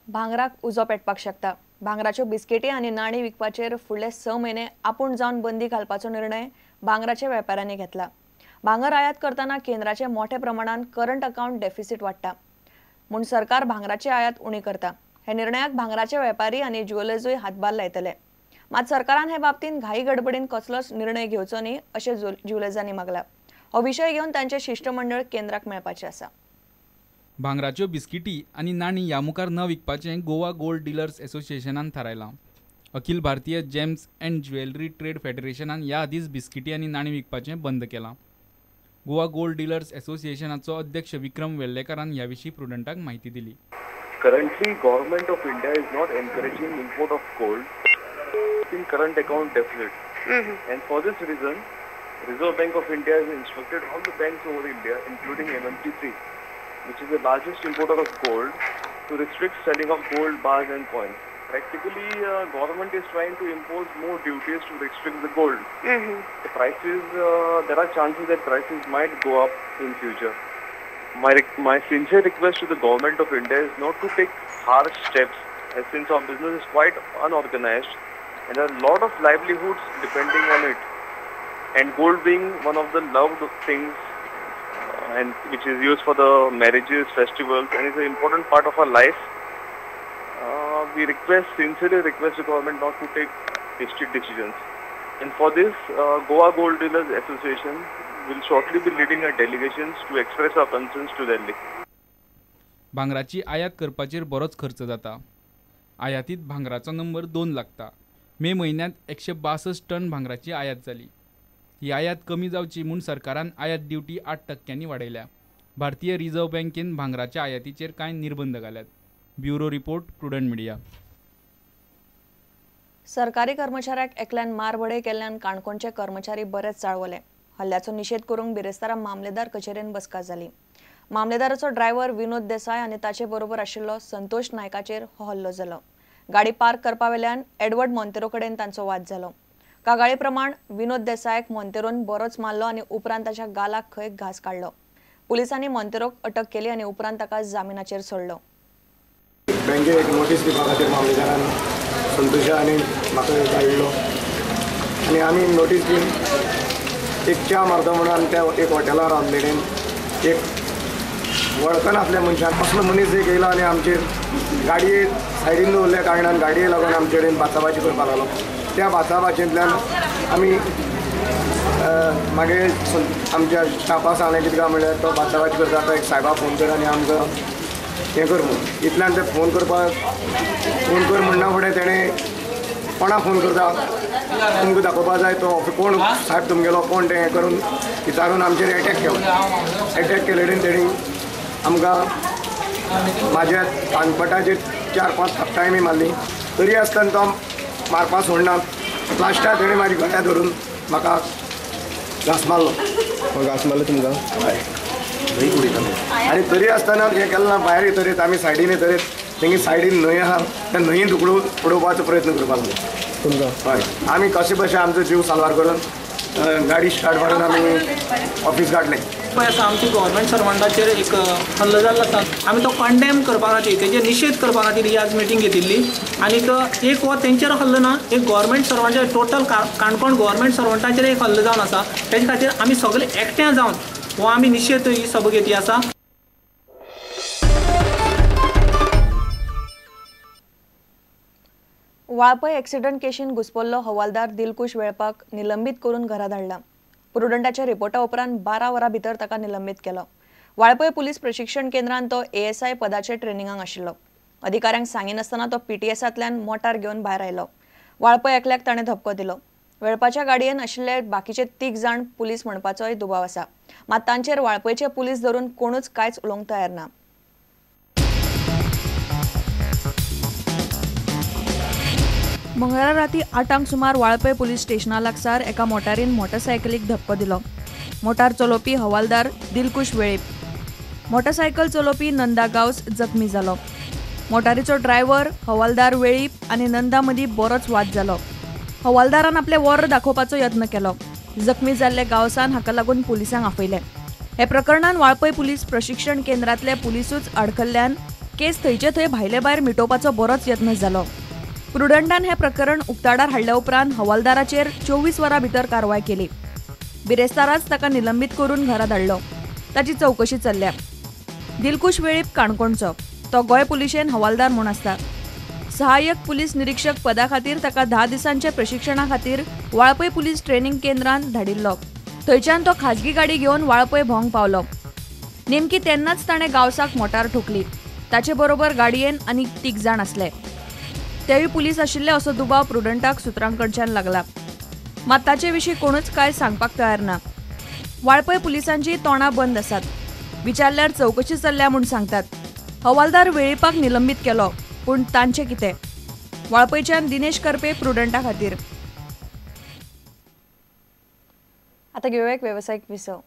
भांगराक उजो पेटपाक शकता. भांगराच्यो बिस्किटी आनी नाणी विकपाचेर फुडले 6 म्हयने आपूण जावन बंदी घालपाचो निर्णय भांगराच्या वेपाऱ्यांनी घेतला. भांगर आयात करतना केंद्राचे मोठ्या प्रमाणात करंट अकाउंट डेफिसिट वाडटा म्हूण सरकार भांगराची आयात उणी करता. हे निर्णयाक भांगराचे वेपारी आनी ज्वेलर्सूय हातभार लायतले. मात सरकारान हे बाबतींत घाई गडबडीन कसलोच निर्णय घेवचो न्ही अशें ज्वेलर्सांनी मागला. हो विशय घेवन तांचे शिष्टमंडळ केंद्राक मेळपाचें आसा. भांगराच्यो बिस्किटी आनी नाणी ह्या मुखार न विकपाचें गोवा गोल्ड डिलर्स असोसिएशनान थारायलां. Akhil Bharatiya gems and jewellery trade फेडरेशनान ह्या आदींच बिस्किटी आनी नाणी विकपाचें बंद केलां. गोवा गोल्ड डिलर्स असोसिएशनाचो अध्यक्ष विक्रम वेल्लेकारान ह्या विशीं प्रुडंटाक म्हायती दिली. Currently government of India is not encouraging import of gold in current account deficit and for this reason Reserve Bank of India has instructed all the banks over India, including MMTC, which is the largest importer of gold, to restrict selling of gold bars and coins. Practically, government is trying to impose more duties to restrict the gold. The prices, there are chances that prices might go up in future. My sincere request to the government of India is not to take harsh steps, as since our business is quite unorganized and there are a lot of livelihoods depending on it. And gold being one of the loved things and which is used for the marriages, festivals, and is an important part of our life. We sincerely request the government not to take hasty decisions. And for this, Goa Gold Dealers Association will shortly be leading a delegations to express our concerns to Delhi. भांगराची आयात करपाचेर बरोच खर्च जाता. आयातीत भांगराचो number 2 लागता. मे म्हयन्यांत 162 ton भांगराची आयात जाली. ही आयात कमी जावची म्हूण सरकारान आयात ड्युटी 8% वाडयल्या. भारतीय रिझर्व्ह बँकेन भांगराच्या आयातीचेर कांय निर्बंध घाल्यात. Bureau report, Prudent media. सरकारी कर्मचाऱ्याक एकल्यान मारबडय केल्ल्यान काणकोणचे कर्मचारी बरेच चाळवले. हल्ल्याचो निशेध करूंक बिरेस्तारा मामलेदार कचेरेन बसका जाली. मामलेदाराचो ड्रायव्हर विनोद देसाय आनी ताचे बरोबर आशिल्लो संतोष नायकाचेर हो हल्लो जालो. गाडी पार्क करपा वेल्यान एडवर्ड मोंतेरो कडेन तांचो वाद जालो. कागाळी प्रमाण विनोद देसायक मोंतेरोन बरोच मारलो आनी उपरांत ताच्या गालाक खंय घास काडलो. पुलिसांनी मोंतेरोक अटक केली आनी उपरांत ताका जामिनाचेर सोडलो. बँकेक एक नोटीस दिवपा खातीर मामलेदारान संतोषा आनी म्हाका धाडलो आनी आमी नोटीस दिवन एक च्या मारता म्हणून आमी त्या एक हॉटेलार रावले कडेन एक वळखनासल्या मनशान असलो मनीस एक येयलो आनी आमचेर गाडये सायडीन दवरल्या कारणान गाडये लागून आमचे कडेन बाचाबाची करपाक लागलो. त्या बाचाबाचेंतल्यान आमी मागीर आमच्या स्टाफा सांगलें कितें काय म्हणल्यार तो बाचाबाची करता तो एक सायबा फोन कर आनी आमकां हें कर म्हूण. इतल्यान ते फोन करपाक फोन कर म्हणना फुडें तेणें कोणाक फोन करता तुमकां दाखोवपा जाय तो कोण सायब तुमगेलो कोण तें हें करून विचारून आमचेर एटॅक केलो. एटॅक केले कडेन तेणी आमकां म्हाज्या कानपटाचेर 4-5 थापटांय आमी मारली. तरी आसतना तो मारपा सोडना. लास्टाक तेणें म्हाजी गळ्या धरून म्हाका घास मारलो. घास मारलो तुमकां? हय. आनी तरी आसतना हें केलें ना. भायर येतरीत आमी सायडीन येतरीत तेंगे सायडीन न्हंय आहा त्या न्हंयेन धुकळून उडोवपाचो प्रयत्न करपाक लागलो तुमकां. हय. आमी कशें कशें आमचो जीव साल्वार करून गाडी स्टार्ट मारून आमी ऑफिस काडलें. पळय आसा आमची गव्हर्मेंट सर्वंटाचेर एक हल्लो जाल्लो आसा. आमी तो कंडेम करपा खातीर तेजेर निशेध करपा खातीर ही आज मिटींग घेतिल्ली. आनीक एक हो तेंचेर हल्लो ना, एक गव्हर्मेंट सर्वंटाचेर टोटल काणकोण गव्हर्मेंट सर्वंटाचेर एक हल्लो जावन आसा. तेजे खातीर आमी सगळे एकठांय जावन हो आमी निशेध ही सभा घेतली आसा. वाळपय एक्सिडंट केशीन घुस्पल्लो हवालदार दिलकुश वेळपाक निलंबीत करून घरा धाडला. प्रुडंटाच्या रिपोर्टा उपरांत 12 वरां भितर ताका निलंबीत केलो. वाळपय पुलीस प्रशिक्षण केंद्रान तो एएसआय पदाचे ट्रेनिंगाक आशिल्लो. अधिकाऱ्यांक सांगिनासतना तो पीटीएसांतल्यान मोटार घेवन भायर आयलो. वाळपय एकल्याक ताणें धपको दिलो. वेळपाच्या गाडयेन आशिल्ले बाकीचे 3 जाण पुलीस म्हणपाचोय दुबाव आसा. मात तांचेर वाळपयचे पुलीस धरून कोणूच कांयच उलोवंक तयार ना. मंगळारा राती 8 सुमार वाळपय पुलीस स्टेशना लागसार एका मोटारीन मोटरसायकलीक धपको दिलो. मोटार चलोवपी हवालदार दिलकुश वेळीप, मोटरसायकल चलोवपी नंदा गांवस जखमी जालो. मोटारीचो ड्रायव्हर हवालदार वेळीप आनी नंदा मदीं बरोच वाद जालो. हवालदारान आपलें वॉर दाखोवपाचो यत्न केलो. जखमी जाल्ले गांवसान हाका लागून पुलिसांक आपयले. हे प्रकरणान वाळपय पुलीस प्रशिक्षण केंद्रांतले पुलिसूच आडखल्ल्यान केस थंयचे थंय भायले भायर मिटोवपाचो बरोच यत्न जालो. प्रुडंटान हें प्रकरण उक्ताडार हाडल्या उपरांत हवालदाराचेर 24 वरां भितर कारवाय केली. बिरेस्ताराच ताका निलंबीत करून घरा धाडलो. ताची चवकशी चल्ल्या. दिलकुश वेळीप काणकोणचो. तो गोंय पुलिशेन हवालदार म्हूण आसता. सहाय्यक पुलीस निरीक्षक पदा खातीर ताका 10 दिसांच्या प्रशिक्षणा खातीर वाळपय पुलीस ट्रेनिंग केंद्रांत धाडिल्लो. थंयच्यान तो खाजगी गाडी घेवन वाळपय भोंवंक पावलो. नेमकी तेन्नाच ताणें गांवसाक मोटार ठोकली. ताचे बरोबर गाडयेन आनीक 3 जाण आसले. तेवूय पुलीस आशिल्ले असो दुबाव प्रुडंटाक सुत्रांकडच्यान लागला. मात ताचे विशीं कोणूच कांय सांगपाक तयार ना. वाळपय पुलिसांची तोंडां बंद आसात. विचारल्यार चवकशी चल्ल्या म्हूण सांगतात. हवालदार वेळीपाक निलंबीत केलो, पूण तांचें कितें? वाळपयच्यान दिनेश करपे, प्रुडंटा खातीर. आता घेऊया एक व्यावसायिक विसव.